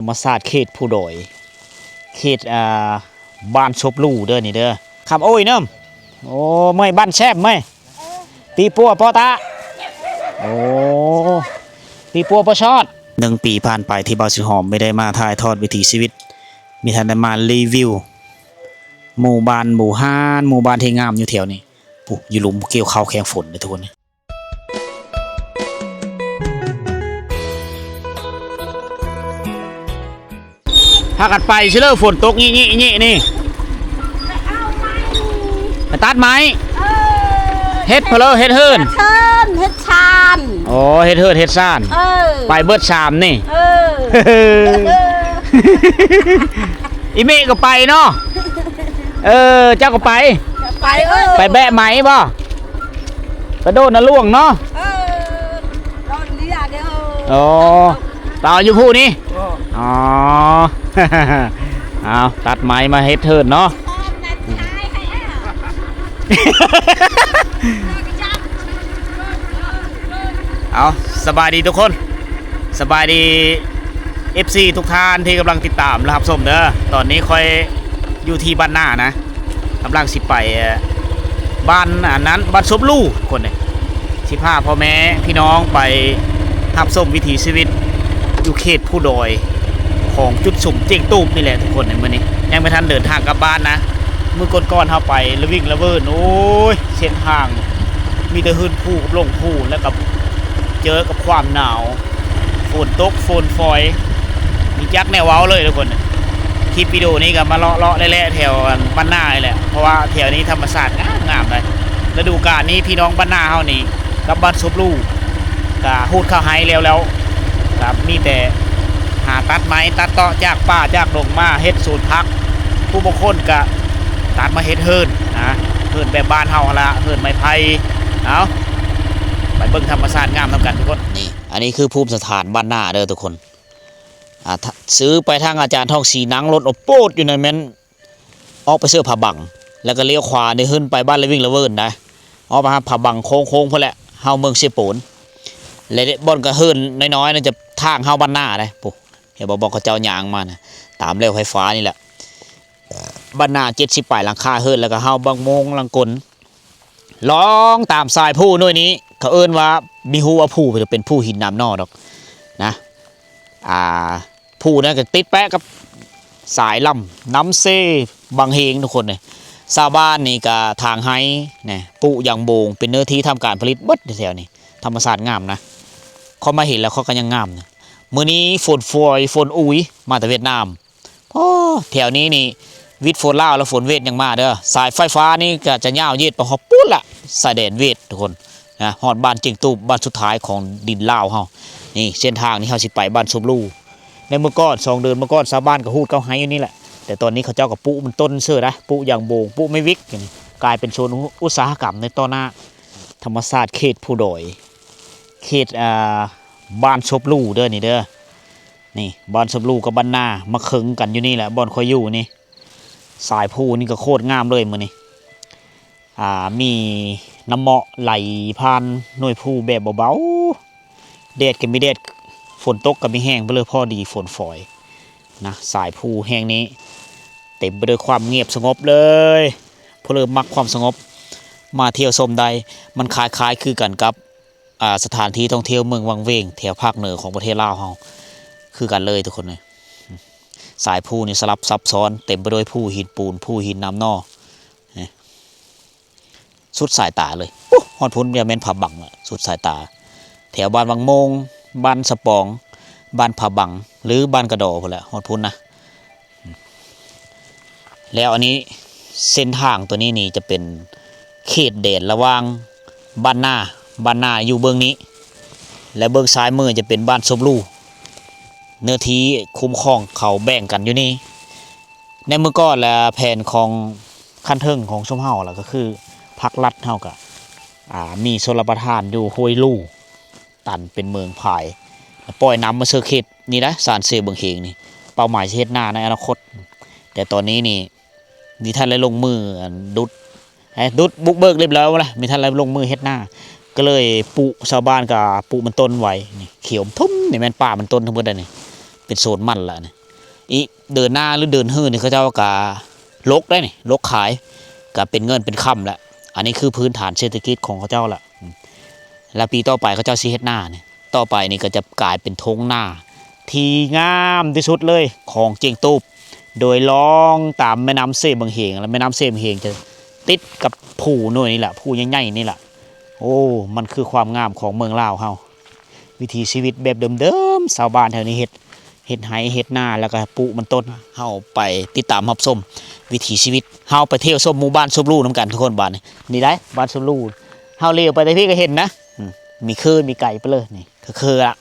ທຳມະຊາດເຂດພູດອຍ ເຂດ ອ່າ ບ້ານສົບຫຼູເດີນີ້ເດີ. ຄຳໂອ້ຍເນີມ ໂອ້ ເມຍບ້ານແຊບເມຍ ປີປົວປໍຕາ ໂອ້ ປີປົວປໍຊອດ. ໜຶ່ງປີຜ່ານໄປທີ່ບ່າວສີຫອມໄມ່ໄດ້ມາຖ່າຍທອດວິຖີຊີວິດ ມີທ່ານໄດ້ມາຣີວິວໝູ່ບ້ານບູຮານ ໝູ່ບ້ານທີ່ງາມຢູ່ແຖວນີ້. ປູ້ ຢູ່ຫຼຸມກ່ຽວເຂົ້າແຂ່ງຝົນເດີທຸກຄົນ. ພາກັນໄປຊິເລີ ຝົນຕົກຍິໆນີ້ ໄປຕັດໄມ້ ເອີ ເຮັດພະເລີ ເຮັດເຮີນ ເຮັດເຮີນ ເຮັດຊານ ໂອ້ ເຮັດເຮີນເຮັດຊານ ເອີ ໄປເບິດສາມນີ້ ເອີ ອີເມະກໍໄປເນາະ ເອີ ເຈົ້າກໍໄປ ໄປ ເອີ ໄປແບະໄມ້ບໍ່? ໄປໂດນນະຫຼວງເນາະ ເອີ ໂດນເລຍເດີ ອໍ ຕາຢູ່ຜູ້ນີ້ ອໍ ອໍ ເອົາ ຕັດໄມ້ມາເຮັດເທີນເນາະ ເອົາ ສະບາຍດີທຸກຄົນ ສະບາຍດີ ເອັຟຊີ ທຸກທ່ານທີ່ກຳລັງຕິດຕາມ ແລະ ຮັບຊົມເດີ ຕອນນີ້ຂ້ອຍຢູ່ທີ່ບ້ານນານະ ກຳລັງຊິໄປ ເອີ ບ້ານອັນນັ້ນ ບ້ານສົບຫຼູ ທຸກຄົນເອີຍ ຊິພາພໍ່ແມ່ພີ່ນ້ອງໄປຮັບຊົມວິຖີຊີວິດຢູ່ເຂດພູດອຍ ຂອງຈຸດຊຸມຈຽງຕູບນີ້ແຫຼະທຸກຄົນເອີຍ ມື້ນີ້ຍັງບໍ່ທັນເດີນທາງກັບບ້ານນະ ມື້ກ່ອນໆເຮົາໄປລະວິ່ງລະເວີນ ໂອ້ຍ ເສັ້ນທາງມີແຕ່ເຮືອນພູກັບໂລງພູ ແລ້ວກໍເຈີກັບຄວາມໜາວ ຝົນຕົກຝົນຝອຍ ບໍ່ຈັກແນວເວົ້າເລີຍທຸກຄົນ ຄລິບວິດີໂອນີ້ກໍມາເລາະໆແລະໆແຖວອັນບ້ານນານີ້ແຫຼະ ເພາະວ່າແຖວນີ້ທຳມະຊາດງາມໆເລີຍ ລະດູການນີ້ພີ່ນ້ອງບ້ານນາເຮົານີ້ກັບບ້ານສົບຫຼູກໍຮູດເຂົ້າໄຮ່ແລ້ວໆ ກໍມີແຕ່ຫາຕັດໄມ້ຕັດເຕາະຈາກປ່າຈາກດົງມາເຮັດສວນຜັກ ຜູ້ບາງຄົນກໍຕັດມາເຮັດເຮືອນນະ ເຮືອນແບບບ້ານເຮົາຫັ້ນລະ ເຮືອນໄມ້ໄຜ່ ເອົາ ໄປເບິ່ງທຳມະຊາດງາມນຳກັນທຸກຄົນ ນີ້ ອັນນີ້ຄືພູມສະຖານບ້ານນາເດີທຸກຄົນ ອ່າ ຊື້ໄປທາງອາຈານທອງສີ ນັ່ງລົດໂອໂປດຢູ່ນັ້ນແມ່ນ ອອກໄປເຊີຜາບັງ ແລ້ວກໍລ້ຽວຂວານີ້ຂຶ້ນໄປບ້ານລະວິ່ງລະເວີນໄດ໋ ອອກມາຫາຜາບັງໂຄ້ງໆພຸ້ນແຫຼະ ເຮົາເມືອງເຊໂປນ ແລະ ບ່ອນກະເຮືອນນ້ອຍໆນັ້ນຈະທາງເຮົາບ້ານນາໄດ໋ ພຸ້ນ ເຫັນບໍ່ ບ່ອນເຂົາເຈົ້າຍ່າງມານະ ຕາມແລວໄຟຟ້ານີ້ແຫຼະ ບ້ານນາເຈັດສິບປາຍຫຼັງຄາເຮືອນ ແລ້ວກໍເຮົາບັກໂມງຫຼັງກົນ ລອງຕາມສາຍພູໜ່ວຍນີ້ ເຂົາເອີ້ນວ່າ ບໍ່ຮູ້ວ່າພູເປັນພູຫີນນ້ຳໜໍ່ດອກນະ ອ່າ ພູນັ້ນກໍຕິດແປະກັບສາຍລຳນ້ຳເຊບັງເຮງທຸກຄົນເອີຍ ຊາວບ້ານນີ້ກໍຖາງໄຮ່ນະ ປູຢາງໂບງ ເປັນເນື້ອທີ່ທຳການຜະລິດເບິດແຖວນີ້ ທຳມະຊາດງາມນະ ຂ້ອຍມາເຫັນແລ້ວຂ້ອຍກໍຍັງງາມນະ ມື້ນີ້ຝົນຝອຍຝົນອຸຍ ມາແຕ່ຫວຽດນາມ ໂອ້ ແຖວນີ້ນີ້ ວິດຝົນລາວແລ້ວຝົນຫວຽດຍັງມາເດີ ສາຍໄຟຟ້ານີ້ກໍຈະຍາວເຍດໄປຮອດພຸ້ນລະ ຊາຍແດນຫວຽດທຸກຄົນນະ ຮອດບ້ານຈຽງຕູບ ບ້ານສຸດທ້າຍຂອງດິນລາວເຮົາ ນີ້ເສັ້ນທາງນີ້ເຮົາຊິໄປບ້ານສົບຫຼູ ໃນມື້ກ່ອນ ສອງເດືອນມື້ກ່ອນ ຊາວບ້ານກໍຮູດເຂົ້າໄຮ່ຢູ່ນີ້ແຫຼະ ແຕ່ຕອນນີ້ເຂົາເຈົ້າກໍປູມັນຕົ້ນເສີດນະ ປູຢາງໂບງ ປູໄມ້ວິກ ກາຍເປັນໂຊນອຸດສາຫະກຳໃນຕໍ່ໜ້າ ທຳມະຊາດເຂດພູດອຍ ເຂດ ອ່າ ບ້ານສົບຫຼູເດີນີ້ເດີ ນີ້ ບ້ານສົບຫຼູກັບບ້ານນາ ມາເຄິງກັນຢູ່ນີ້ແຫຼະ ບ່ອນຂ້ອຍຢູ່ນີ້ ສາຍພູນີ້ກໍໂຄດງາມເລີຍມື້ນີ້ ອ່າ ມີນ້ຳເໝາະໄຫຼຜ່ານໜ່ວຍພູແບບເບົາໆ ແດດກໍມີແດດ ຝົນຕົກກໍມີແຮງໄປເລີຍ ພໍດີຝົນຝອຍນະ ສາຍພູແຫ່ງນີ້ເຕັມໄປດ້ວຍຄວາມງຽບສະຫງົບເລີຍ ຜູ້ເລີຍມັກຄວາມສະຫງົບ ມາທ່ຽວຊົມໄດ້ ມັນຄ້າຍໆຄືກັນກັບ ອ່າ ສະຖານທີ່ທ່ອງທ່ຽວເມືອງວັງເວງ ແຖວພາກເໜືອຂອງປະເທດລາວເຮົາ ຄືກັນເລີຍທຸກຄົນເອີຍ ສາຍພູນີ້ສະຫຼັບຊັບຊ້ອນ ເຕັມໄປດ້ວຍພູຫີນປູນ ພູຫີນນ້ຳໜໍ່ ສຸດສາຍຕາເລີຍ ໂອ້ ຮອດພຸ້ນ ຢ່າແມ່ນຜາບັງລະ ສຸດສາຍຕາ ແຖວບ້ານວັງໂມງ ບ້ານສະປອງ ບ້ານຜາບັງ ຫຼື ບ້ານກະດໍພຸ້ນແຫຼະ ຮອດພຸ້ນນະ ແລ້ວອັນນີ້ເສັ້ນທາງຕົວນີ້ນີ້ຈະເປັນເຂດແດນລະຫວ່າງບ້ານນາ ບ້ານນາຢູ່ເບື້ອງນີ້ ແລະ ເບື້ອງຊ້າຍມືຈະເປັນບ້ານສົບຫຼູ ເນື້ອທີ່ຄຸ້ມຄອງເຂົາແບ່ງກັນຢູ່ນີ້ ໃນມື້ກ່ອນລະແຜນຂອງຂັ້ນເທິງຂອງຊຸມເຮົາລະກໍຄືພັກລັດເຮົາກະ ອ່າ ມີຊົນລະປະທານຢູ່ຫ້ວຍຫຼູ ຕັນເປັນເມືອງພາຍ ປ່ອຍນ້ຳມາເຊີເຂດນີ້ນະ ຊານເຊເບິ່ງເຮງນີ້ ເປົ້າໝາຍຊິເຮັດນາໃນອະນາຄົດ ແຕ່ຕອນນີ້ນີ້ ມີທ່ານໄດ້ລົງມື ອັນ ດຸດ ເອີ ດຸດບຸກເບີກລຽບຮ້ອຍແລ້ວ ມີທ່ານໄດ້ລົງມືເຮັດນາ ກໍເລີຍປຸ ຊາວບ້ານກໍປຸມັນຕົ້ນໄວ້ ນີ້ ຂຽວທຸ່ມ ນີ້ແມ່ນປ່າມັນຕົ້ນທັງໝົດເດ້ນີ້ ປັນໂຊນມັນລະນີ້. ອີກເດີນໜ້າ ຫຼື ເດີນຮືນີ້ ເຂົາເຈົ້າກະລົກໄດ໋ນີ້ ລົກຂາຍ ກະເປັນເງິນເປັນຄຳແຫຼະ. ອັນນີ້ຄືພື້ນຖານເສດຖະກິດຂອງເຂົາເຈົ້າລະ. ແລ້ວປີຕໍ່ໄປເຂົາເຈົ້າຊິເຮັດນານີ້ ຕໍ່ໄປນີ້ກໍຈະກາຍເປັນທົ່ງນາທີ່ງາມທີ່ສຸດເລີຍຂອງຈຽງຕູບ ໂດຍລ່ອງຕາມແມ່ນ້ຳເຊບັງເຮງ ແລະ ແມ່ນ້ຳເຊບັງເຮງຈະຕິດກັບພູໂນ້ນນີ້ລະ ພູໃຫຍ່ໆນີ້ລະ. ໂອ້ ມັນຄືຄວາມງາມຂອງເມືອງລາວເຮົາ. ວິຖີຊີວິດແບບເດີມໆ ຊາວບ້ານແຖວນີ້ເຮັດ ເຮັດໄຮ່ເຮັດນາ ແລ້ວກໍປູກມັນຕົ້ນ. ເຮົາໄປຕິດຕາມຮັບຊົມວິຖີຊີວິດ ເຮົາໄປທ່ຽວຊົມໝູ່ບ້ານສົບຫຼູ່ນຳກັນທຸກຄົນ. ບາດນີ້ ນີ້ໄດ໋ ບ້ານສົບຫຼູ່ ເຮົາຫຼຽວໄປແຕ່ພີ້ກໍເຫັນນະ. ອືມ ມີຄື ມີໄກໄປເລີຍນີ້ ຄືໆລະ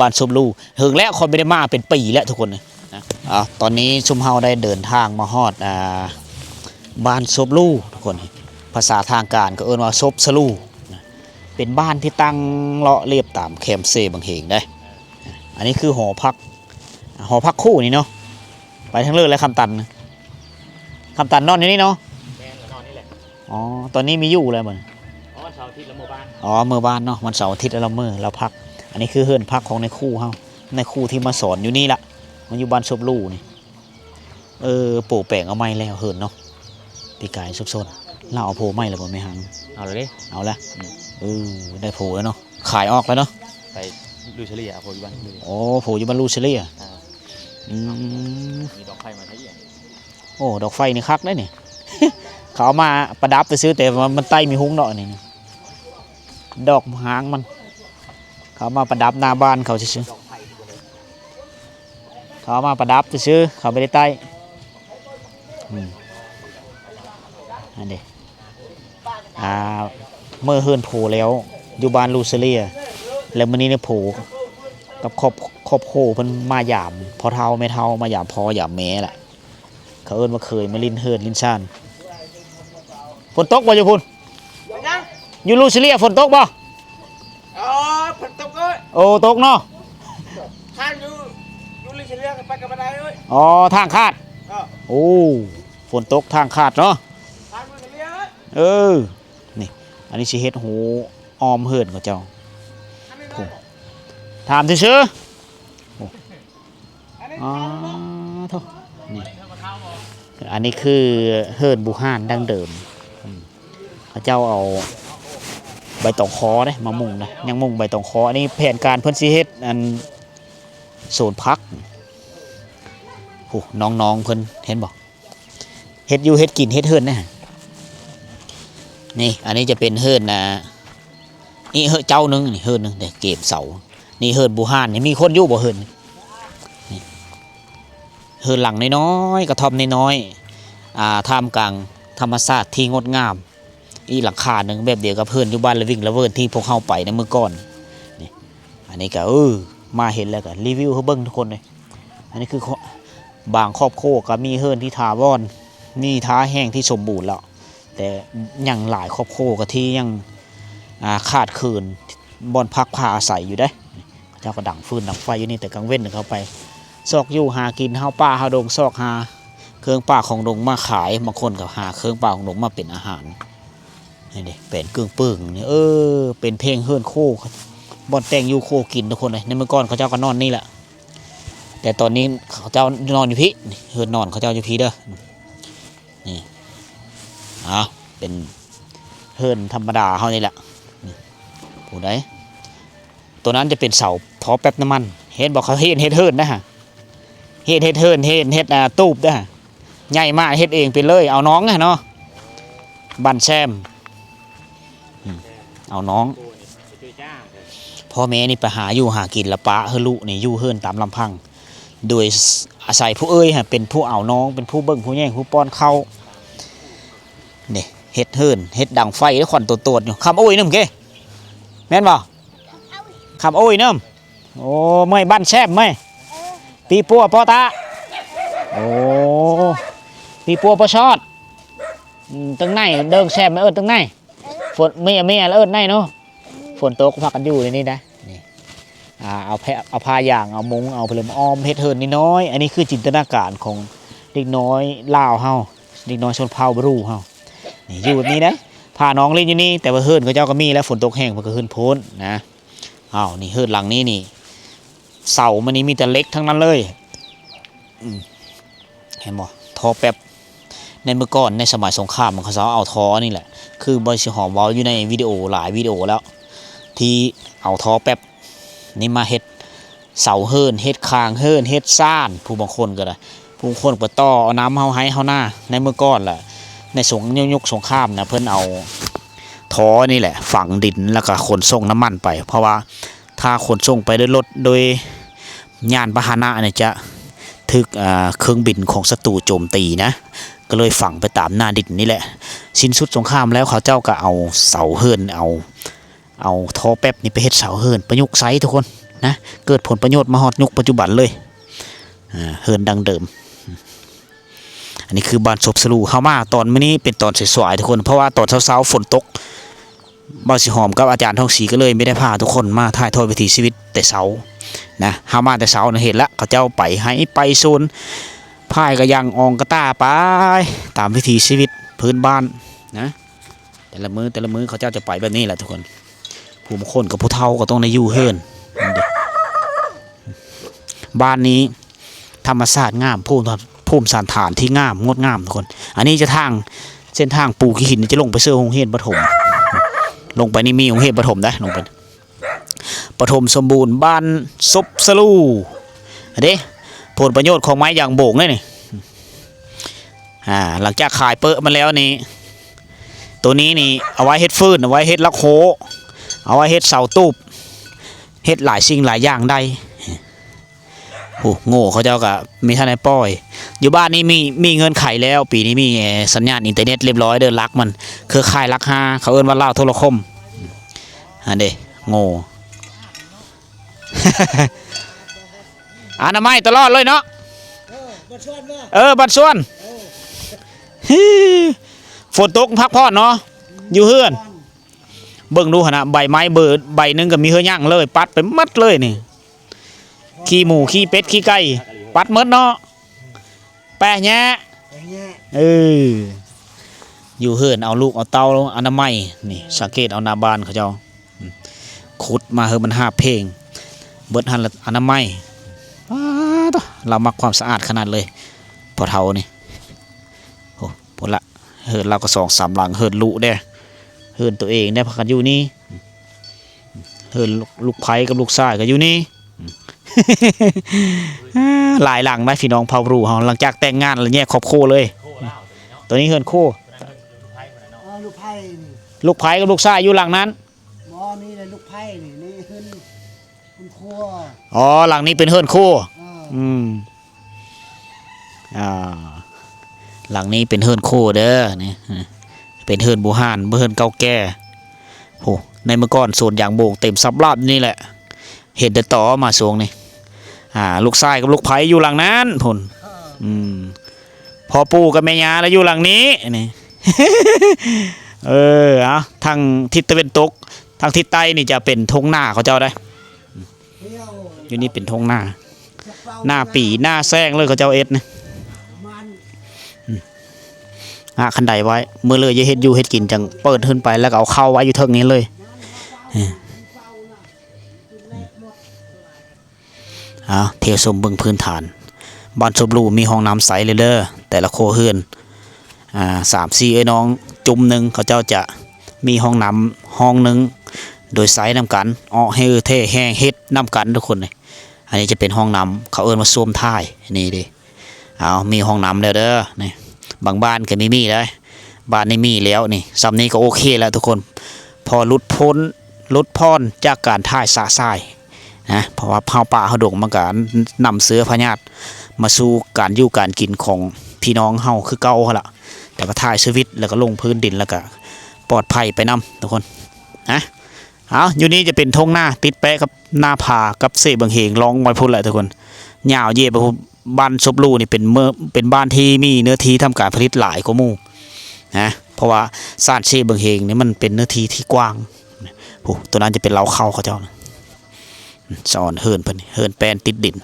ບ້ານສົບຫຼູ່. ເຫິງແລ້ວ ຂ້ອຍບໍ່ໄດ້ມາເປັນປີແລ້ວທຸກຄົນນະ. ອາ ຕອນນີ້ຊຸມເຮົາໄດ້ເດີນທາງມາຮອດ ອ່າ ບ້ານສົບຫຼູ່ທຸກຄົນ. ພາສາທາງການກໍເອີ້ນວ່າສົບສະຫຼູ່ນະ. ເປັນບ້ານທີ່ຕັ້ງເລາະລຽບຕາມແຄມເຊບັງເຮງເດ້. ອັນນີ້ຄືຫໍພັກ ຫໍພັກຄູ່ນີ້ເນາະ. ໄປທາງເລີກແລ້ວ ຄຳຕັນ ຄຳຕັນນອນຢູ່ນີ້ເນາະ. ແມ່ນ ລະນອນນີ້ແຫຼະ. ອໍ ຕອນນີ້ມີຢູ່ແລ້ວບໍ່ນີ້? ອໍ ວັນເສົາອາທິດລະເມືອບ້ານ. ອໍ ເມືອບ້ານເນາະ ວັນເສົາອາທິດລະເມືອ ລະພັກ. ອັນນີ້ຄືເຮືອນພັກຂອງນາຍຄູເຮົາ ນາຍຄູທີ່ມາສອນຢູ່ນີ້ລະ ມາຢູ່ບ້ານສົບຫຼູ່ນີ້. ເອີ ໂປະແປງເອົາໃໝ່ແລ້ວເຮືອນເນາະ. ປີກາຍສົດໆ ລາວເອົາຜົວໃໝ່ແລ້ວບໍ່ແມ່ຮັງ? ເອົາແລ້ວເດ້. ເອົາແລ້ວ. ອືມ ເອີ ໄດ້ຜົວແລ້ວເນາະ ຂາຍອອກແລ້ວເນາະ. ໄປລູເຊເລຍ ເອົາຜົວຢູ່ບ້ານລູເຊເລຍ. ໂອ້ ຜົວຢູ່ບ້ານລູເຊເລຍ. ອ່າ ອືມ ມີດອກໄຟມາໃຊ້ອີກ. ໂອ້ ດອກໄຟນີ້ຄັກເດ້ນີ້ ເຂົາເອົາມາປະດັບຊື່ໆ ແຕ່ວ່າມັນໄຕ້ມີຮຸ້ງເນາະ. ອັນນີ້ດອກຫາງມັນ ເຂົາເອົາມາປະດັບໜ້າບ້ານເຂົາຊື່ໆ. ເຂົາເອົາມາປະດັບຊື່ໆ ເຂົາບໍ່ໄດ້ໄຕ້. ອືມ ອັນນີ້ ອ່າ ເມື່ອເຮືອນໂພແລ້ວ ຢູ່ບ້ານລູເຊເລຍ ແລ້ວມື້ນີ້ນີ້ໂພກັບຄອບ ຄອບຄົວເພິ່ນມາຢາມພໍ່ເຖົ້າແມ່ເຖົ້າ ມາຢາມພໍ່ຢາມແມ່ລະ. ເຂົາເອີ້ນວ່າເຄີຍມາຫຼິ້ນເຮືອນຫຼິ້ນຊານ. ຝົນຕົກບໍ່ຢູ່ພຸ້ນ? ເປັນຫຍັງ? ຢູ່ລູເຊເລຍຝົນຕົກບໍ່? ອໍ ຝົນຕົກເອີຍ. ໂອ້ ຕົກເນາະ. ທາງຢູ່ ຢູ່ລູເຊເລຍໄປກັບບໍ່ໄດ້ເອີຍ. ອໍ ທາງຂາດ. ເອີ ໂອ້ ຝົນຕົກທາງຂາດເນາະ. ທາງລູເຊເລຍເອີຍ. ເອີ ນີ້ ອັນນີ້ຊິເຮັດຮູອ້ອມເຮືອນເຂົາເຈົ້າ. ຖາມຊື່ໆ. ອໍ ໂທ້ ນີ້ ອັນນີ້ຄືເຮືອນບູຮານດັ້ງເດີມ. ອືມ ເຂົາເຈົ້າເອົາໃບຕອງຄໍເດ້ມາມຸງນະ ຍັງມຸງໃບຕອງຄໍ. ອັນນີ້ແຜນການເພິ່ນຊິເຮັດອັນ ໂຊນຜັກ. ໂອ້ ນ້ອງໆເພິ່ນເຫັນບໍ່? ເຮັດຢູ່ເຮັດກິນ ເຮັດເຮືອນນະ. ນີ້ ອັນນີ້ຈະເປັນເຮືອນນະ ນີ້ເຮືອນເຈົ້າໜຶ່ງ ນີ້ເຮືອນໜຶ່ງເດ້ ເກມເສົາ. ນີ້ເຮືອນບູຮານນີ້ ມີຄົນຢູ່ບໍ່ເຮືອນນີ້? ນີ້ເຮືອນຫຼັງນ້ອຍໆ ກະທ່ອມນ້ອຍໆ ອ່າ ທ່າມກາງທຳມະຊາດທີ່ງົດງາມ. ອີກຫຼັງຄາໜຶ່ງ ແບບດຽວກັບເຮືອນຢູ່ບ້ານລະວິງລະເວີນທີ່ພວກເຮົາໄປໃນມື້ກ່ອນ. ນີ້ ອັນນີ້ກະ ເອີ ມາເຫັນແລ້ວກະຣີວິວໃຫ້ເບິ່ງທຸກຄົນເລີຍ. ອັນນີ້ຄື ຄ- ບາງຄອບຄົວກໍມີເຮືອນທີ່ຖາວອນ ມີທ່າແຮງທີ່ສົມບູນແລ້ວ, ແຕ່ຍັງຫຼາຍຄອບຄົວກໍທີ່ຍັງ ອ່າ ຂາດເຂີນບ່ອນພັກພາອາໄສຢູ່ເດ້. ເຂົາເຈົ້າກໍດັງຟືນດັງໄຟຢູ່ນີ້ ແຕ່ກາງເວັນເຂົາໄປຊອກຢູ່ຫາກິນ ເຮົາປ່າເຮົາດົງ ຊອກຫາເຄື່ອງປ່າຂອງດົງມາຂາຍ, ບາງຄົນກໍຫາເຄື່ອງປ່າຂອງດົງມາເປັນອາຫານ. ນີ້ເດ້ ແປນເກີ້ງເປິງນີ້ ເອີ ເປັນເພງເຮືອນໂຄ ບ່ອນແຕ່ງຢູ່ໂຄກິນ ທຸກຄົນເອີຍ. ໃນເມື່ອກ່ອນເຂົາເຈົ້າກໍນອນນີ້ແຫຼະ ແຕ່ຕອນນີ້ເຂົາເຈົ້ານອນຢູ່ພີ້ ນີ້ເຮືອນນອນເຂົາເຈົ້າຢູ່ພີ້ເດີ. ນີ້ ເອົາ ເປັນເຮືອນທຳມະດາເຮົານີ້ແຫຼະ. ນີ້ ຜູ້ໃດ ໂຕນັ້ນຈະເປັນເສົາທໍ່ແປັບນ້ຳມັນ ເຫັນບໍ່? ເຂົາເຮັດ ເຮັດເຮືອນນະ ເຮັດ ເຮັດເຮືອນ ເຮັດ ເຮັດ ອ່າ ຕູບເດ້ ໃຫຍ່ມາເຮັດເອງເປັນເລີຍ. ເອົານ້ອງນະເນາະ ບ້ານແຊມ ອືມ ເອົານ້ອງ. ພໍ່ແມ່ນີ້ໄປຫາຢູ່ຫາກິນ ລະປະໃຫ້ລູກນີ້ຢູ່ເຮືອນຕາມລຳພັງ ໂດຍອາໄສຜູ້ເອື້ອຍຫັ້ນເປັນຜູ້ເອົານ້ອງ ເປັນຜູ້ເບິ່ງຜູ້ແຍງ ຜູ້ປ້ອນເຂົ້າ. ນີ້ ເຮັດເຮືອນ ເຮັດດັງໄຟ ໄດ້ຄວັນໂຕດໆຢູ່. ຄຳໂອ້ຍໜຶ່ມເກ ແມ່ນບໍ່? ຄຳໂອ້ຍໜຶ່ມ. ໂອ້ ເມື່ອຍ ບ້ານແຊມເມື່ອຍ ປີປົວປໍຕາ. ໂອ້ ປີປົວປໍຊອດ. ອືມ ຕຶງໄນ ເດີງແຊມ ເອີ້ນຕຶງໄນ. ຝົນ ເມຍ ເມຍ ລະເອີ້ນໄນເນາະ. ຝົນຕົກພາກັນຢູ່ໃນນີ້ນະ. ນີ້ ອ່າ ເອົາແພ ເອົາຜ້າຢາງ ເອົາມຸງ ເອົາຜ້າລຶ້ມອ້ອມ ເຮັດເຮືອນນ້ອຍໆ. ອັນນີ້ຄືຈິນຕະນາການຂອງເດັກນ້ອຍລາວເຮົາ ເດັກນ້ອຍຊົນເຜົ່າບຣູເຮົາ. ນີ້ ຢູ່ແບບນີ້ເດ້ ພານ້ອງຫຼິ້ນຢູ່ນີ້. ແຕ່ວ່າເຮືອນເຂົາເຈົ້າກໍມີແລ້ວ ຝົນຕົກແຮງເພິ່ນກໍຂຶ້ນໂພ້ນນະ. ອ້າວ ນີ້ເຮືອນຫຼັງນີ້ນີ້ ເສົາມັນນີ້ມີແຕ່ເຫຼັກທັງນັ້ນເລີຍ. ອືມ ເຫັນບໍ່? ທໍ່ແປັບ ໃນເມື່ອກ່ອນໃນສະໄໝສົງຄາມ ເຂົາເຈົ້າເອົາທໍ່ນີ້ແຫຼະ ຄືບ່າວສີຫອມເວົ້າຢູ່ໃນວິດີໂອຫຼາຍວິດີໂອແລ້ວ ທີ່ເອົາທໍ່ແປັບນີ້ມາເຮັດເສົາເຮືອນ ເຮັດຄາງເຮືອນ ເຮັດຊານ. ຜູ້ບາງຄົນກໍໄດ້ ຜູ້ບາງຄົນກໍຕໍ່ເອົານຳເຮົາໄຮ່ເຮົານາ. ໃນເມື່ອກ່ອນລະ ໃນສົງ ຍຸກສົງຄາມນະ ເພິ່ນເອົາທໍ່ນີ້ແຫຼະຝັງດິນ ແລ້ວກໍຂົນສົ່ງນ້ຳມັນໄປ ເພາະວ່າ ຖ້າຂົນສົ່ງໄປໂດຍລົດ ໂດຍຍານພາຫະນະນີ້ ຈະຖືກ ເອີ່ ເຄື່ອງບິນຂອງສັດຕູໂຈມຕີນະ ກໍເລີຍຝັງໄປຕາມໜ້າດິນນີ້ແຫຼະ. ສິ້ນສຸດສົງຄາມແລ້ວ ເຂົາເຈົ້າກໍເອົາເສົາເຮືອນ ເອົາ ເອົາທໍ່ແປັບນີ້ໄປເຮັດເສົາເຮືອນ ປະຍຸກໃຊ້ທຸກຄົນນະ ເກີດຜົນປະໂຫຍດມາຮອດຍຸກປັດຈຸບັນເລີຍ. ເຮືອນດັ້ງເດີມ. ອັນນີ້ຄືບ້ານສົບສະຫຼູ. ເຮົາມາຕອນມື້ນີ້ເປັນຕອນສາຍໆ ທຸກຄົນ ເພາະວ່າຕອນເຊົ້າໆ ຝົນຕົກ ບ່າວສີຫອມກັບອາຈານທອງສີກໍເລີຍບໍ່ໄດ້ພາທຸກຄົນມາຖ່າຍທອດວິຖີຊີວິດແຕ່ເຊົ້ານະ. ເຮົາມາແຕ່ເຊົ້ານະ ເຫັນລະ ເຂົາເຈົ້າໄປໄຮ່ໄປສວນ ພາຍກະຍັງອອງກະຕ່າໄປ ຕາມວິຖີຊີວິດພື້ນບ້ານນະ. ແຕ່ລະມື້ ແຕ່ລະມື້ເຂົາເຈົ້າຈະໄປແບບນີ້ແຫຼະທຸກຄົນ. ຜູ້ບາງຄົນກັບຜູ້ເຖົ້າກໍຕ້ອງໄດ້ຢູ່ເຮືອນ. ບ້ານນີ້ ທຳມະຊາດງາມ ພູມ ພູມສັນຖານທີ່ງາມ ງົດງາມທຸກຄົນ. ອັນນີ້ຈະທາງ ເສັ້ນທາງປູຂີ້ຫີນ ຈະລົງໄປເຊິ່ງໂຮງຮຽນປະຖົມ ລົງໄປນີ້ມີໂຮງຮຽນປະຖົມເດ້ ລົງໄປ ປະຖົມສົມບູນ ບ້ານສົບສະຫຼູ. ເດ້ ຜົນປະໂຫຍດຂອງໄມ້ຢາງໂບງເດ້ນີ້. ອ່າ ຫຼັງຈາກຂາຍເປິະມັນແລ້ວນີ້ ໂຕນີ້ນີ້ເອົາໄວ້ເຮັດຟືນ ເອົາໄວ້ເຮັດຫຼັກໂຮ ເອົາໄວ້ເຮັດເສົາຕູບ ເຮັດຫຼາຍສິ່ງຫຼາຍຢ່າງໄດ້. ໂອ້ ໂງ່ເຂົາເຈົ້າກໍມີທ່ານໄດ້ປ່ອຍ. ຢູ່ບ້ານນີ້ມີ ມີເງື່ອນໄຂແລ້ວ ປີນີ້ມີ ເອີ່ ສັນຍານອິນເຕີເນັດລຽບຮ້ອຍເດີ ຫຼັກມັນ ເຄືອຂ່າຍຫຼັກຫ້າ ເຂົາເອີ້ນວ່າລາວໂທລະຄົມ. ຫັ້ນເດ້ ໂງ່ ອະນາໄມຕະຫຼອດເລີຍເນາະ. ເອີ ບັດຊວນ ເອີ ບັດຊວນ ເອີ ຝົນຕົກພັກຜ່ອນເນາະ ຢູ່ເຮືອນ. ເບິ່ງດູຫັ້ນນະ ໃບໄມ້ເບີໃບໜຶ່ງກໍມີເຮືອຍັງເລີຍ ປັດໄປໝົດເລີຍນີ້. ຂີ້ໝູ ຂີ້ເປັດ ຂີ້ໄກ່ ປັດໝົດເນາະ. ແປະແຍະ ເອີ ຢູ່ເຮືອນເອົາລູກເອົາເຕົ້າອະນາໄມ. ນີ້ ສັງເກດເອົາໜ້າບ້ານເຂົາເຈົ້າ ອືມ ຂຸດມາເຮີມັນຫາບເພງ ເບິດຫັ້ນລະອະນາໄມ. ປາດໂທ້ ລາວມັກຄວາມສະອາດຂະໜາດເລີຍ ພໍ່ເຖົ້ານີ້. ໂອ້ ພຸ້ນລະ ເຮືອນລາວກໍສອງສາມຫຼັງ ເຮືອນລູກເດ້ ເຮືອນໂຕເອງເດ້ ພາກັນຢູ່ນີ້. ເຮືອນລູກ ລູກໃພ້ກັບລູກຊາຍກໍຢູ່ນີ້. ຫຼາຍຫຼັງໄດ໋ພີ່ນ້ອງເຜົ່າບຣູເຮົາ ຫຼັງຈາກແຕ່ງງານແລ້ວແຍກຄອບຄົວເລີຍ. ໂຕນີ້ເຮືອນຄູ່ ເອີ ລູກໃພ້ນີ້ ລູກໃພ້ກັບລູກຊາຍຢູ່ຫຼັງນັ້ນ. ບໍ່ ນີ້ແຫຼະລູກໃພ້ນີ້ ນີ້ເຮືອນ ເຮືອນຄົວ. ອໍ ຫຼັງນີ້ເປັນເຮືອນຄູ່. ເອີ ອືມ ອ່າ ຫຼັງນີ້ເປັນເຮືອນຄູ່ເດີ ນີ້ ເປັນເຮືອນບູຮານ ເຮືອນເກົ່າແກ່. ໂອ້ ໃນເມື່ອກ່ອນສວນຢາງໂບງເຕັມສັບລາບນີ້ແຫຼະ ເຫັນແຕ່ຕໍມາຊ່ວງນີ້. ອ່າ ລູກຊາຍກັບລູກໃພ້ຢູ່ຫຼັງນັ້ນພຸ້ນ. ອືມ ພໍ່ປູ່ກັບແມ່ຍ່າລະຢູ່ຫຼັງນີ້ ນີ້. ເອີ ເອົາ ທາງທິດຕາເວັນຕົກ ທາງທິດໃຕ້ນີ້ຈະເປັນທົ່ງນາເຂົາເຈົ້າໄດ໋. ຢູ່ນີ້ເປັນທົ່ງນາ ນາປີ ນາແຊງເລີຍ ເຂົາເຈົ້າເຮັດນະ. ອືມ ຫາຄັນໄດໄວ້ ມື້ເລີຍຈະເຮັດຢູ່ເຮັດກິນ ຈັ່ງເປີດຂຶ້ນໄປ ແລ້ວກໍເອົາເຂົ້າໄວ້ຢູ່ເທິງນີ້ເລີຍ. ເອົາ ທ່ຽວຊົມເບິ່ງພື້ນຖານ ບ້ານສົບຫຼູມີຫ້ອງນ້ຳໃຊ້ເລີຍເດີ ແຕ່ລະຄົວເຮືອນ. ອ່າ ສາມສີ່ເອື້ອຍນ້ອງຈຸ່ມໜຶ່ງ ເຂົາເຈົ້າຈະມີຫ້ອງນ້ຳຫ້ອງໜຶ່ງ ໂດຍໃຊ້ນຳກັນ ເອາະເຫແຖແຮ່ເຮັດນຳກັນທຸກຄົນ. ອັນນີ້ຈະເປັນຫ້ອງນ້ຳ ເຂົາເອີ້ນວ່າຊວມຖ່າຍ ນີ້ເດ້. ເອົາ ມີຫ້ອງນ້ຳແລ້ວເດີ ນີ້ ບາງບ້ານກໍມີ ມີໄດ໋ ບ້ານນີ້ມີແລ້ວນີ້. ສ່ຳນີ້ກໍໂອເຄແລ້ວທຸກຄົນ ພໍຫຼຸດພົ້ນ ຫຼຸດຜ່ອນຈາກການຖ່າຍຊະຊາຍນະ ເພາະວ່າເຮົາປ່າເຮົາດົງ ມັນກໍນຳເຊື້ອພະຍາດມາສູ່ການຢູ່ການກິນຂອງພີ່ນ້ອງເຮົາຄືເກົ່າຫັ້ນລະ. ແຕ່ວ່າຖ່າຍຊີວິດ ແລ້ວກໍລົງພື້ນດິນ ແລ້ວກໍປອດໄພໄປນຳທຸກຄົນນະ. ເອົາ ຢູ່ນີ້ຈະເປັນທົ່ງນາ ຕິດແປະກັບນາຜາ ກັບເຊບາງເຮງ ລ່ອງໄປພຸ້ນແຫຼະທຸກຄົນ ຍາວເຢຍໄປພຸ້ນ. ບ້ານສົບຫຼູນີ້ເປັນເມືອງ ເປັນບ້ານທີ່ມີເນື້ອທີ່ທຳການຜະລິດຫຼາຍກວ່າໝູ່ນະ ເພາະວ່າຊານເຊບາງເຮງນີ້ມັນເປັນເນື້ອທີ່ທີ່ກວ້າງ. ໂອ້ ຕົວນັ້ນຈະເປັນເລົ້າເຂົ້າເຂົາເຈົ້ານະ. ສະອອນເຮືອນເພິ່ນ ເຮືອນແປ້ນຕິດດິນ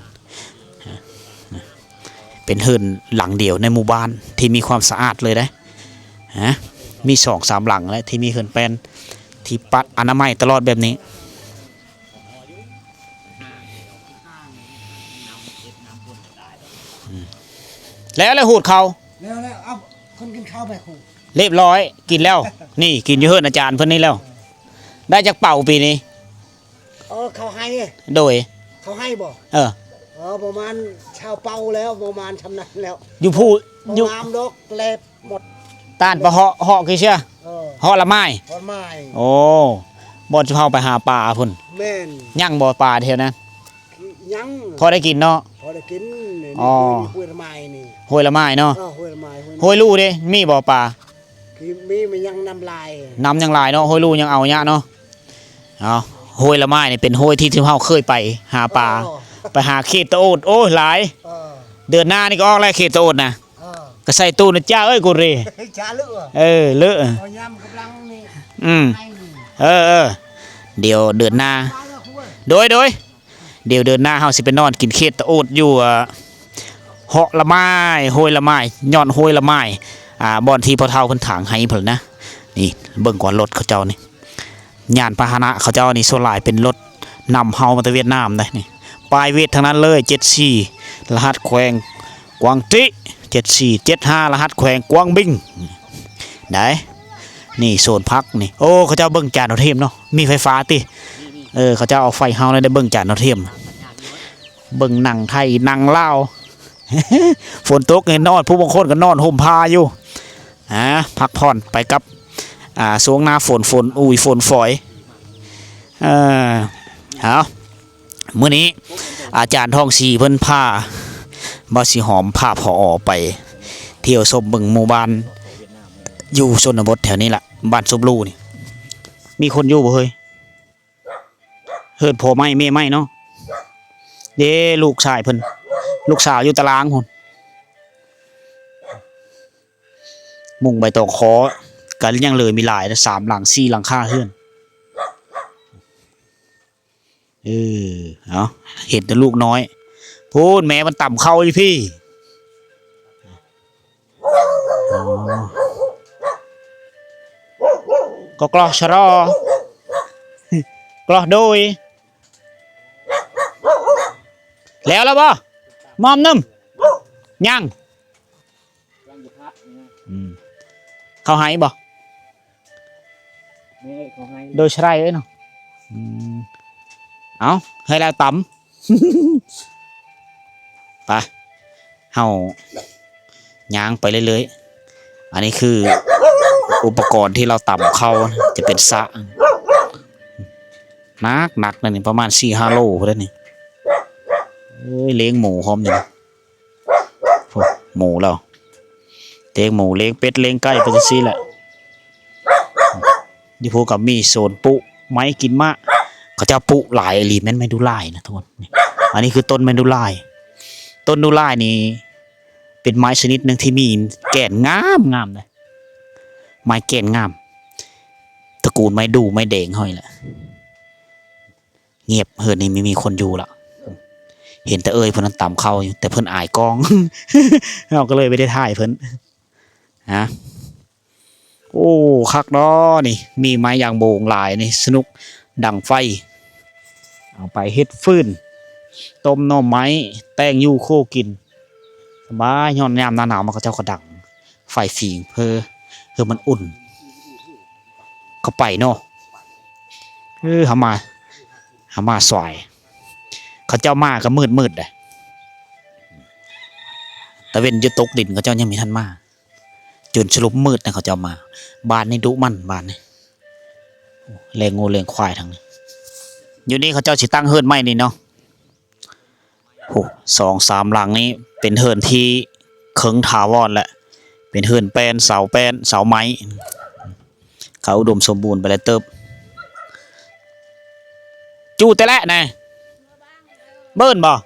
ເປັນເຮືອນຫຼັງດຽວໃນໝູ່ບ້ານທີ່ມີຄວາມສະອາດເລີຍເດ້. ຮະ ມີສອງສາມຫຼັງແຫຼະທີ່ມີເຮືອນແປ້ນທີ່ປັດອະນາໄມຕະຫຼອດແບບນີ້. ແລ້ວ ແລ້ວຫູດເຂົ້າ ແລ້ວ ແລ້ວ ເອົາ ຄົນກິນເຂົ້າໄປຄູ ຮຽບຮ້ອຍ ກິນແລ້ວ. ນີ້ກິນຢູ່ເຮືອນອາຈານເພິ່ນນີ້ແລ້ວ. ໄດ້ຈັກເປົາປີນີ້? ເອີ ເຂົ້າໄຮ່ ໂດຍ ເຂົ້າໄຮ່ບໍ່? ເອີ ເອີ ປະມານຊາວເປົາແລ້ວ ປະມານຊ່ຳນັ້ນແລ້ວ ຢູ່ພູ ບໍ່ ຢູ່ ງາມດອກ ແລບໝົດ ຕ້ານປະເຫາະ ເຫາະຄືເຊຍ ເອີ ເຫາະລະໝາຍ ເຫາະລະໝາຍ. ໂອ້ ບ່ອນທີ່ເຮົາໄປຫາປາພຸ້ນ ແມ່ນ ຍັງບໍ່ປາແຖວນັ້ນ? ຍັງ ພໍໄດ້ກິນເນາະ ພໍໄດ້ກິນ. ອໍ ຫ້ວຍລະໝາຍນີ້ ຫ້ວຍລະໝາຍເນາະ ເອີ ຫ້ວຍລະໝາຍ ຫ້ວຍ ຫ້ວຍລູເດ້ ມີບໍ່ປາ? ຄືມີ ມັນຍັງນ້ຳຫຼາຍ ນ້ຳຍັງຫຼາຍເນາະ ຫ້ວຍລູຍັງເອົາຍາກເນາະ. ເອົາ ຫ້ວຍລະໝາຍນີ້ເປັນຫ້ວຍທີ່ ທີ່ເຮົາເຄີຍໄປຫາປາ ເອີ ໄປຫາເຂດຕະໂອດ ໂອ້ຍ ຫຼາຍ ເອີ ເດືອນໜ້ານີ້ກໍອອກແລ້ວເຂດຕະໂອດນະ ເອີ ກໍໃສ່ຕູ້ນະຈ້າເອີຍ ກູເຣ ຈ້າເລີ ເອີ ເລີ ເອົາຍາມກຳລັງນີ້ ອືມ ໄອ້ນີ້ ເອີ ເອີ ດຽວເດືອນໜ້າ ມາແລ້ວຄູເອີຍ ໂດຍ ໂດຍ ດຽວເດືອນໜ້າເຮົາຊິໄປນອນກິນເຂດຕະໂອດຢູ່ ເອີ ເຫາະລະໝາຍ ຫ້ວຍລະໝາຍ ຍ້ອນຫ້ວຍລະໝາຍ ອ່າ ບ່ອນທີ່ພໍ່ເຖົ້າເພິ່ນຖາງໄຮ່ພຸ້ນນະ. ນີ້ເບິ່ງກ່ອນລົດເຂົາເຈົ້ານີ້ ຍານພາຫະນະເຂົາເຈົ້ານີ້ສ່ວນຫຼາຍເປັນລົດນຳເຮົາມາແຕ່ຫວຽດນາມເດ້ນີ້ ປ້າຍຫວຽດທັງນັ້ນເລີຍ ເຈັດສີ່ ລະຫັດແຂວງກວາງຕິ ເຈັດສີ່ ເຈັດຫ້າ ລະຫັດແຂວງກວາງບິງ ໄດ້. ນີ້ໂຊນຜັກນີ້ ໂອ້ ເຂົາເຈົ້າເບິ່ງຈານໂທເທັມເນາະ ມີໄຟຟ້າຕິ? ເອີ ເຂົາເຈົ້າເອົາໄຟເຮົາໄດ້ເບິ່ງຈານໂທເທັມ ເບິ່ງໜັງໄທ ໜັງລາວ ຝົນຕົກນີ້ນອນ ຜູ້ບາງຄົນກໍນອນຫົ່ມຜ້າຢູ່ ອາ ພັກຜ່ອນໄປກັບ ອາ ຊ່ວງໜ້າຝົນ ຝົນອຸຍ ຝົນຝອຍ ເອີ ເອົາ ມື້ນີ້ອາຈານທອງສີເພິ່ນພາບ່າວສີຫອມ ພາ ຜອ ໄປທ່ຽວຊົມເບິ່ງໝູ່ບ້ານຢູ່ຊົນນະບົດແຖວນີ້ລະ ບ້ານສົບຫຼູນີ້ ມີຄົນຢູ່ບໍ່ເຮີ້ຍ? ເຮືອນພໍ່ໃໝ່ແມ່ໃໝ່ເນາະ ເດ້ ລູກຊາຍເພິ່ນ ລູກສາວຢູ່ຕາລາງພຸ້ນ ມຸງໃບຕອງຄໍ ກໍຍັງເຫຼືອມີຫຼາຍ ສາມຫຼັງ ສີ່ຫຼັງຄາເຮືອນ. ເອີ ເອົາ ເຫັນແຕ່ລູກນ້ອຍ ພຸ້ນ ແມ່ມັນຕຳເຂົ້າຢູ່ພີ້ ອໍ ກໍກລໍຊະລໍ ກລໍໂດຍ ແລ້ວລະບໍ່? ມອມໜຶ່ມ ຍັງ ອືມ ເຂົາໃຫ້ບໍ່? ໂດຍສະໄລເອີຍເນາະ ອືມ ເອົາ ໃຫ້ລາວຕຳ ໄປ ເຮົາຍ່າງໄປເລື້ອຍໆ ອັນນີ້ຄືອຸປະກອນທີ່ລາວຕຳເຂົ້າ ຈະເປັນສາກ ໜັກໆ ນັ້ນນີ້ ປະມານສີ່ຫ້າໂລພຸ້ນແຫຼະນີ້ ເອີຍ ລ້ຽງໝູພ້ອມນີ້ ໂອ້ ໝູແລ້ວ ລ້ຽງໝູ ລ້ຽງເປັດ ລ້ຽງໄກ່ ໄປຈັ່ງຊີ້ແຫຼະ. ຢູ່ພຸ້ນກໍມີສວນປູກໄມ້ກິນໝາກ ເຂົາເຈົ້າປູກຫຼາຍອີ່ຫຼີ ແມ່ນໄມ້ດູ່ລາຍນະທຸກຄົນ. ອັນນີ້ຄືຕົ້ນໄມ້ດູ່ລາຍ ຕົ້ນດູ່ລາຍນີ້ເປັນໄມ້ຊະນິດໜຶ່ງທີ່ມີແກ່ນງາມໆ ເດ້ ໄມ້ແກ່ນງາມ ຕະກູນໄມ້ດູ່ໄມ້ແດງເຮົານີ້ແຫຼະ. ງຽບ ເຮືອນນີ້ບໍ່ມີຄົນຢູ່ລະ ເຫັນແຕ່ເອື້ອຍເພິ່ນນັ້ນຕຳເຂົ້າຢູ່ ແຕ່ເພິ່ນອາຍກ້ອງ ເຮົາກໍເລີຍບໍ່ໄດ້ຖ່າຍເພິ່ນ ຮະ. ໂອ້ ຄັກເນາະນີ້ ມີໄມ້ຢາງໂບງຫຼາຍນີ້ ສະໜຸກ ດັງໄຟ ເອົາໄປເຮັດຟືນ ຕົ້ມໜໍ່ໄມ້ ແຕ່ງຢູ່ຄົວກິນ ສະບາຍ. ຍ້ອນຍາມໜ້າໜາວມາ ເຂົາເຈົ້າກໍດັງ ໄຟຝີງເພື່ອ ເພື່ອມັນອຸ່ນເຂົ້າໄປເນາະ. ເອີ ເຮົາມາ ເຮົາມາສວາຍ ເຂົາເຈົ້າມາກໍມືດໆ ເດ້ ຕາເວັນຢູ່ຕົກດິນ ເຂົາເຈົ້າຍັງບໍ່ທັນມາ ຈົນສະຫຼຸບມືດນະ ເຂົາເຈົ້າມາ. ບ້ານນີ້ດຸໝັ່ນ ບ້ານນີ້ ລ້ຽງງົວລ້ຽງຄວາຍທາງນີ້. ຢູ່ນີ້ເຂົາເຈົ້າຊິຕັ້ງເຮືອນໃໝ່ນີ້ເນາະ. ໂອ້ ສອງສາມຫຼັງນີ້ເປັນເຮືອນທີ່ເຄິ່ງຖາວອນແຫຼະ ເປັນເຮືອນແປ້ນ ເສົາແປ້ນ ເສົາໄມ້ ເຂົາອຸດົມສົມບູນໄປຫຼາຍເຕີບ. ຈູແຕ່ແລະນະ ເບິ່ນບໍ່?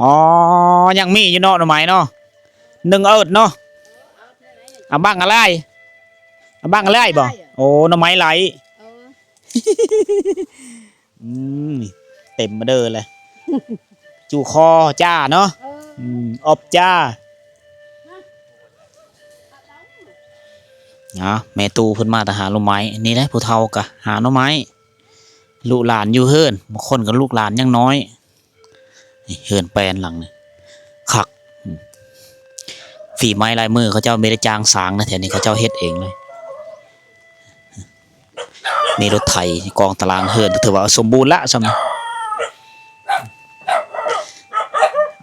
ອໍ ຍັງມີຢູ່ເນາະ ໜໍ່ໄມ້ເນາະ ໜຶ່ງເອິດເນາະ. ອາບັງອາລາຍ ອາບັງອາລາຍບໍ່? ໂອ້ ໜໍ່ໄມ້ໄຫຼ. ອືມ ເຕັມມາເດີເລີຍ ຈູຄໍຈ້າເນາະ. ເອີ ອືມ ອອບຈ້າ. ເນາະ ແມ່ຕູ້ເພິ່ນມາແຕ່ຫາໜໍ່ໄມ້ ນີ້ແຫຼະ ຜູ້ເຖົ້າກະຫາໜໍ່ໄມ້ ລູກຫຼານຢູ່ເຮືອນ ບາງຄົນກໍລູກຫຼານຍັງນ້ອຍ. ນີ້ເຮືອນແປ້ນຫຼັງນີ້ ຝີໄມ້ລາຍມືເຂົາເຈົ້າມີແຕ່ຈ້າງສ້າງນະ ແຖວນີ້ເຂົາເຈົ້າເຮັດເອງເລີຍ. ມີລົດໄຖກອງຕາລາງເຮືອນ ຖືວ່າສົມບູນລະຊ່ຳນີ້.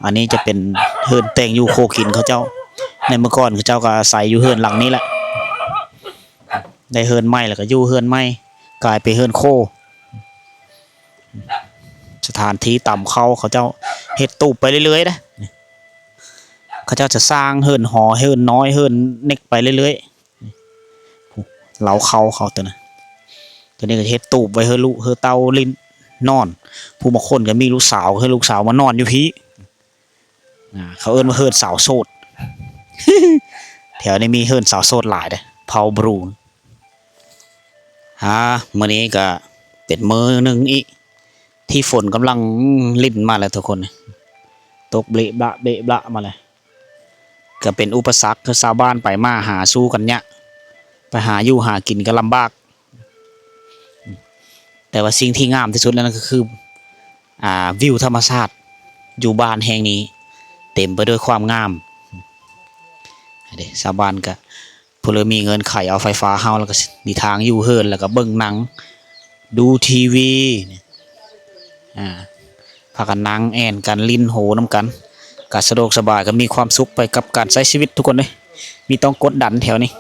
ອັນນີ້ຈະເປັນເຮືອນແຕ່ງຢູ່ໂຄກິນເຂົາເຈົ້າ. ໃນເມື່ອກ່ອນເຂົາເຈົ້າກໍອາໄສຢູ່ເຮືອນຫຼັງນີ້ແຫຼະ. ໄດ້ເຮືອນໃໝ່ແລ້ວກໍຢູ່ເຮືອນໃໝ່ ກາຍເປັນເຮືອນໂຄ. ສະຖານທີ່ຕຳເຂົ້າ ເຂົາເຈົ້າເຮັດຕູບໄປເລື້ອຍໆເດ້. ເຂົາເຈົ້າຈະສ້າງເຮືອນຫໍ ເຮືອນນ້ອຍ ເຮືອນເລັກໄປເລື້ອຍໆ. ເລົ້າເຂົ້າເຂົາຕົວນັ້ນ ຕົວນີ້ກໍເຮັດຕູບໄວ້ເຮີລູກເຮີເຕົ້າຫຼິ້ນນອນ. ຜູ້ບາງຄົນກໍມີລູກສາວ ເຮີລູກສາວມານອນຢູ່ພີ້. ອ່າ ເຂົາເອີ້ນວ່າເຮືອນສາວໂສດ. ແຖວນີ້ມີເຮືອນສາວໂສດຫຼາຍເດ້ ເຜົ່າບຣູ. ອ່າ ມື້ນີ້ກໍເປັນມື້ໜຶ່ງອີກ ທີ່ຝົນກຳລັງລິນມາແລ້ວທຸກຄົນ ຕົກເບະບະເບະບະມາແລ້ວ. ກໍເປັນອຸປະສັກ ຄືຊາວບ້ານໄປມາຫາສູ່ກັນຍາກ ໄປຫາຢູ່ຫາກິນກໍລຳບາກ. ແຕ່ວ່າສິ່ງທີ່ງາມທີ່ສຸດນັ້ນກໍຄື ອ່າ ວິວທຳມະຊາດຢູ່ບ້ານແຫ່ງນີ້ ເຕັມໄປດ້ວຍຄວາມງາມ. ເດ້ ຊາວບ້ານກໍ ຜູ້ເລີຍມີເງິນໄຂເອົາໄຟຟ້າເຮົາ ແລ້ວກໍມີທາງຢູ່ເຮືອນ ແລ້ວກໍເບິ່ງໜັງ ດູທີວີ ອ່າ ພາກັນນັ່ງແອ່ນກັນ ຫຼິ້ນໂຮນຳກັນ ກໍສະດວກສະບາຍ ກໍມີຄວາມສຸກໄປກັບການໃຊ້ຊີວິດທຸກຄົນເດ້. ມີຕ້ອງກົດດັນແຖວນີ້.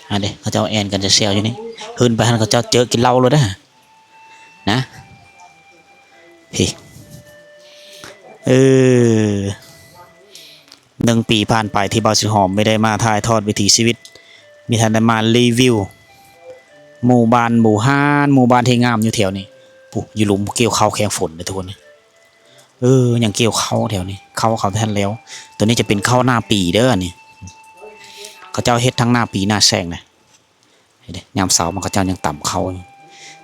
ອັນເດ້ ເຂົາເຈົ້າແອ່ນກັນແຊວໆຢູ່ນີ້ ຂຶ້ນໄປຫັ້ນເຂົາເຈົ້າເຈີກິນເຫຼົ້າໂລດເດ້ ນະ ພີ້ ເອີ ໜຶ່ງປີຜ່ານໄປທີ່ບ່າວສີຫອມໄມ່ໄດ້ມາຖ່າຍທອດວິຖີຊີວິດ ມີທ່ານໄດ້ມາຣີວິວໝູ່ບ້ານບູຮານ ໝູ່ບ້ານທີ່ງາມຢູ່ແຖວນີ້. ປູ້ ຢູ່ລຸ່ມກ່ຽວເຂົ້າແຂ່ງຝົນເດ້ທຸກຄົນ. ເອີ ຍັງກ່ຽວເຂົ້າແຖວນີ້ ເຂົ້າເຂົາບໍ່ທັນແລ້ວ. ຕົວນີ້ຈະເປັນເຂົ້າໜ້າປີເດີ ອັນນີ້ ເຂົາເຈົ້າເຮັດທັງໜ້າປີໜ້າແຊງນະ. ເຫັນເດ້ ຍາມເຊົ້າມັນ ເຂົາເຈົ້າຍັງຕຳເຂົ້າຢູ່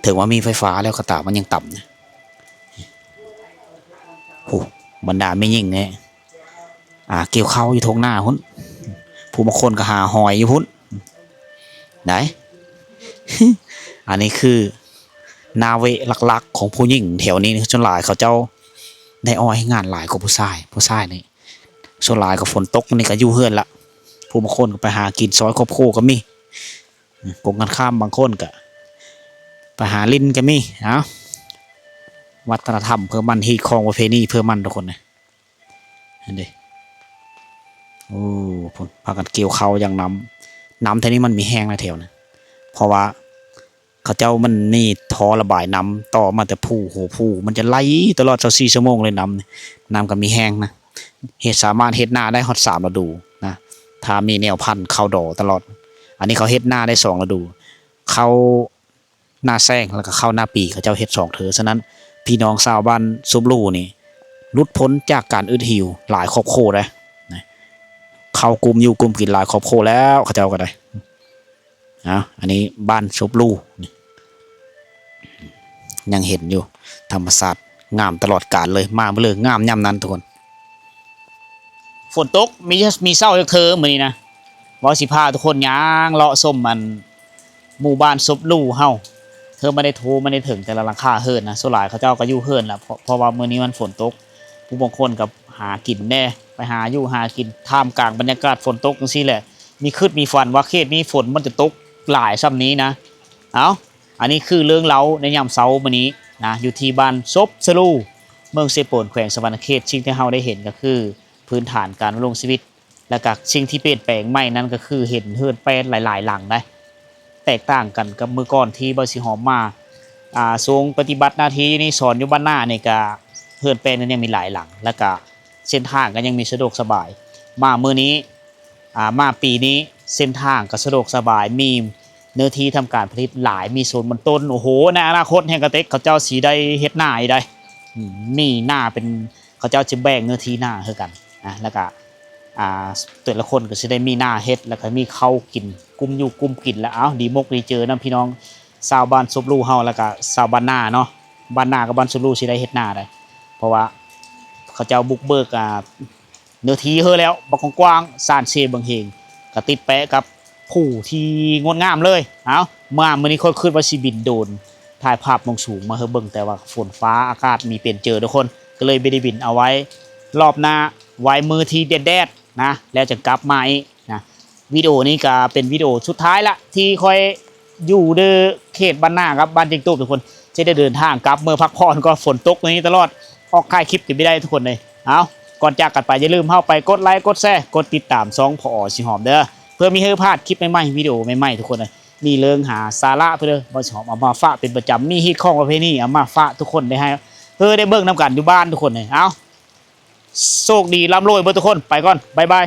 ເຖິງວ່າມີໄຟຟ້າແລ້ວກໍຕາມ ມັນຍັງຕຳນະ. ໂອ້ ບັນດາແມ່ຍິງນີ້ ອ່າ ກ່ຽວເຂົ້າຢູ່ທົ່ງໜ້າພຸ້ນ ຜູ້ບາງຄົນກໍຫາຫອຍຢູ່ພຸ້ນໄດ໋. ອັນນີ້ຄືໜ້າເວະຫຼັກໆຂອງຜູ້ຍິງແຖວນີ້ ສ່ວນຫຼາຍເຂົາເຈົ້າໄດ້ອ້ອຍງານຫຼາຍກວ່າຜູ້ຊາຍ. ຜູ້ຊາຍນີ້ສ່ວນຫຼາຍກໍຝົນຕົກນີ້ກໍຢູ່ເຮືອນລະ ຜູ້ບາງຄົນກໍໄປຫາກິນຊ່ອຍຄອບຄົວກໍມີ. ກົງກັນຂ້າມ ບາງຄົນກະໄປຫາຫຼິ້ນກະມີ. ເອົາ ວັດທະນະທຳເພື່ອມັນ ຮີດຄອງປະເພນີເພື່ອມັນ ທຸກຄົນນະ. ຫັ້ນເດ້ ໂອ້ ພຸ້ນ ພາກັນກ່ຽວເຂົ້າຢ່າງນຳ ນຳແຖວນີ້ມັນມີແຮງນະແຖວນະ ເພາະວ່າເຂົາເຈົ້າມັນມີທໍ່ລະບາຍນ້ຳຕໍ່ມາແຕ່ພູ ຫົວພູ ມັນຈະໄຫຼຕະຫຼອດຊາວສີ່ຊົ່ວໂມງເລີຍນ້ຳ ນ້ຳກໍມີແຮງນະ. ເຮັດ ສາມາດເຮັດນາໄດ້ຮອດສາມລະດູນະ ຖ້າມີແນວພັນເຂົ້າດໍຕະຫຼອດ. ອັນນີ້ເຂົາເຮັດນາໄດ້ສອງລະດູ ເຂົ້າໜ້າແຊງ ແລ້ວກໍເຂົ້າໜ້າປີ ເຂົາເຈົ້າເຮັດສອງເທີ. ສະນັ້ນ ພີ່ນ້ອງຊາວບ້ານສົບຫຼູນີ້ ຫຼຸດພົ້ນຈາກການອຶດຫິວຫຼາຍຄອບຄົວເດ້ ເຂົ້າກຸ່ມຢູ່ກຸ່ມກິນຫຼາຍຄອບຄົວແລ້ວ ເຂົາເຈົ້າກໍໄດ້. ເອົາ ອັນນີ້ບ້ານສົບຫຼູນີ້ ຍັງເຫັນຢູ່ ທຳມະຊາດງາມຕະຫຼອດການເລີຍ ມາມື້ເລີງາມຍາມນັ້ນທຸກຄົນ. ຝົນຕົກ ມີ ມີເຊົ້າຈັກເທີມື້ນີ້ນະ ເວົ້າຊິພາທຸກຄົນຍ່າງເລາະຊົມອັນ ໝູ່ບ້ານສົບຫຼູເຮົາ ເທີມາໄດ້ໂທມາໄດ້ເຖິງແຕ່ລະຫຼັງຄາເຮືອນນະ. ສ່ວນຫຼາຍເຂົາເຈົ້າກໍຢູ່ເຮືອນລະ ເພາະ ເພາະວ່າມື້ນີ້ມັນຝົນຕົກ ຜູ້ບາງຄົນກໍຫາກິນແດ່ ໄປຫາຢູ່ຫາກິນ ທ່າມກາງບັນຍາກາດຝົນຕົກຈັ່ງຊີ້ແຫຼະ. ມີຄຶດມີຝັນວ່າເຂດນີ້ຝົນມັນຈະຕົກຫຼາຍຊ່ຳນີ້ນະ. ເອົ້າ ອັນນີ້ຄືເລື່ອງເລົ່າໃນຍາມເຊົ້າມື້ນີ້ນະ ຢູ່ທີ່ບ້ານສົບສະຫຼູ ເມືອງເຊໂປນ ແຂວງສະຫວັນນະເຂດ. ສິ່ງທີ່ເຮົາໄດ້ເຫັນກໍຄືພື້ນຖານການດຳລົງຊີວິດ ແລ້ວກໍສິ່ງທີ່ປ່ຽນແປງໃໝ່ນັ້ນກໍຄືເຫັນເຮືອນແປ້ນຫຼາຍໆຫຼັງໄດ໋ ແຕກຕ່າງກັນກັບມື້ກ່ອນທີ່ບ່າວສີຫອມມາ ອ່າ ຊົງປະຕິບັດໜ້າທີ່ຢູ່ນີ້ ສອນຢູ່ບ້ານນານີ້ ກໍເຮືອນແປ້ນນັ້ນຍັງມີຫຼາຍຫຼັງ ແລ້ວກໍເສັ້ນທາງກໍຍັງມີສະດວກສະບາຍ. ມາມື້ນີ້ ອ່າ ມາປີນີ້ເສັ້ນທາງກໍສະດວກສະບາຍ ມີເນື້ອທີ່ທຳການຜະລິດຫຼາຍ ມີສວນມັນຕົ້ນ. ໂອ້ໂຫ ໃນອະນາຄົດແຮ່ງກະເຕັກເຂົາເຈົ້າຊິໄດ້ເຮັດນາອີກໄດ໋ ອືມ ມີນາເປັນ ເຂົາເຈົ້າຈະແບ່ງເນື້ອທີ່ນາຄືກັນນະ ແລ້ວກະ ອ່າ ແຕ່ລະຄົນກໍຊິໄດ້ມີນາເຮັດ ແລ້ວກະມີເຂົ້າກິນ ກຸ້ມຢູ່ກຸ້ມກິນ. ແລ້ວ ເອົ້າ ດີມົກດີເຈີນຳພີ່ນ້ອງຊາວບ້ານສົບຫຼູເຮົາ ແລ້ວກະຊາວບ້ານນາເນາະ ບ້ານນາກັບບ້ານສົບຫຼູຊິໄດ້ເຮັດນາໄດ໋ ເພາະວ່າເຂົາເຈົ້າບຸກເບີກ ອ່າ ເນື້ອທີ່ເຮີແລ້ວ ບັກກວ້າງໆ ຊານເຊເບິ່ງເຮງ ກະຕິດແປະກັບພູທີ່ງົດງາມເລີຍ. ເອົ້າ ມາມື້ນີ້ຂ້ອຍຄິດວ່າຊິບິນໂດຣນ ຖ່າຍພາບມຸມສູງມາໃຫ້ເບິ່ງ ແຕ່ວ່າຝົນຟ້າອາກາດມີເປັນເຈີທຸກຄົນ ກໍເລີຍບໍ່ໄດ້ບິນ. ເອົາໄວ້ລອບໜ້າ ໄວ້ມື້ທີ່ແດດໆນະ ແລ້ວຈຶ່ງກັບມາອີກນະ. ວິດີໂອນີ້ກໍເປັນວິດີໂອສຸດທ້າຍລະ ທີ່ຂ້ອຍຢູ່ເດີເຂດບ້ານນາກັບບ້ານຈິງຕູບທຸກຄົນ ຊິໄດ້ເດີນທາງກັບເມືອພັກຜ່ອນ ກໍຝົນຕົກນີ້ຕະຫຼອດ ອອກຖ່າຍຄລິບກໍບໍ່ໄດ້ທຸກຄົນເລີຍ. ເອົາ ກ່ອນຈາກກັນໄປ ຢ່າລືມເຂົ້າໄປກົດໄລ ກົດແຊ ກົດຕິດຕາມຊ່ອງ ພອ ສີຫອມ ເດີ ເພື່ອບໍ່ໃຫ້ພາດຄລິບໃໝ່ໆ ວິດີໂອໃໝ່ໆ ທຸກຄົນເລີຍ. ມີເລື່ອງຫາສາລະເດີ ພອ ສີຫອມເອົາມາຝາກເປັນປະຈຳ ມີຮີດຄອງປະເພນີເອົາມາຝາກທຸກຄົນໄດ້ໃຫ້ ເອີ ໄດ້ເບິ່ງນຳກັນຢູ່ບ້ານທຸກຄົນເລີຍ. ເອົາ ໂຊກດີ ລ່ຳລວຍເບິດທຸກຄົນ ໄປກ່ອນ ບາຍບາຍ.